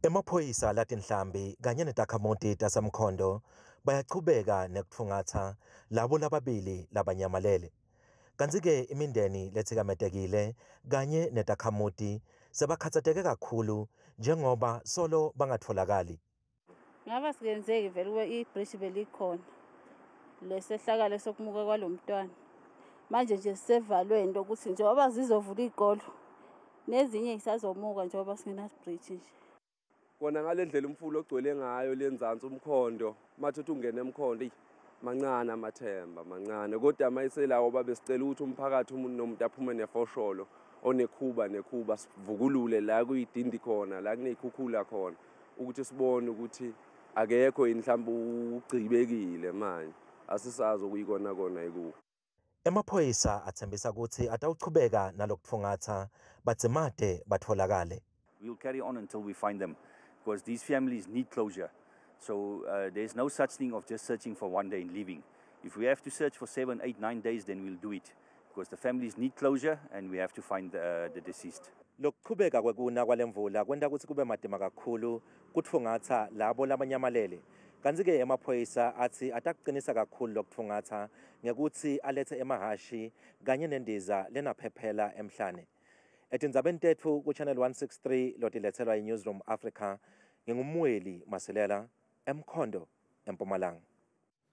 Emaphoyisa latinhlambi kanye netakhamuti taseMkhondo bayachubeka nekutfungatsa labo lababili labanyamalele. Kantsi-ke imindeni letsikametekile kanye netakhamuti sebakhatsateke kakhulu njengoba solo bangatfolakali. Ngaba sikenzeki vele kube ibridge belikhona lesehlakalo sokumuka kwalomntwana. Manje nje sisevalweni lokuthi njengoba zizovula iy'kolo nezinye yisazomuka njengoba singena-bridge nje. Kona ngale ndlela umfula ogcwele ngayo lenzansi uMkhondo, mathi uthi ungena eMkhondo, eyi mancane amathemba, mancane. Kodwa mayiselawo babe sicela ukuthi umphakathi umuntu nomuntu aphume nefosholo, onekhuba nekhuba, sivukulule la kuyidindi khona, la kuney'khukhula khona, ukuthi sibone ukuthi akekho yini mhlawumbe ugcibekile manje. Asisazi okuyikona kona yikuphi. Emaphoyisa athembisa ukuthi atawuchubeka nalokutfungatsa badzimate batfolakale. We'll carry on until we find them, because these families need closure. So there's no such thing of just searching for one day and leaving. If we have to search for 7, 8, 9 days, then we'll do it, because the families need closure and we have to find the deceased. Lokuchubeka kwekuna kwalemvula kwenta kutsi kube matima kakhulu kutfungatsa labo labanyamalele. Kantsi-ke emaphoyisa atsi atakucinisa kakhulu lokutfungatsa ngekutsi alethe emahashi kanye nendiza lenaphephela emhlane. Etindzabeni tetfu ku-Channel 163 lotiletselwa yi-Newsroom Africa, nginguMweli Masilela, eMkhondo, eMpumalanga.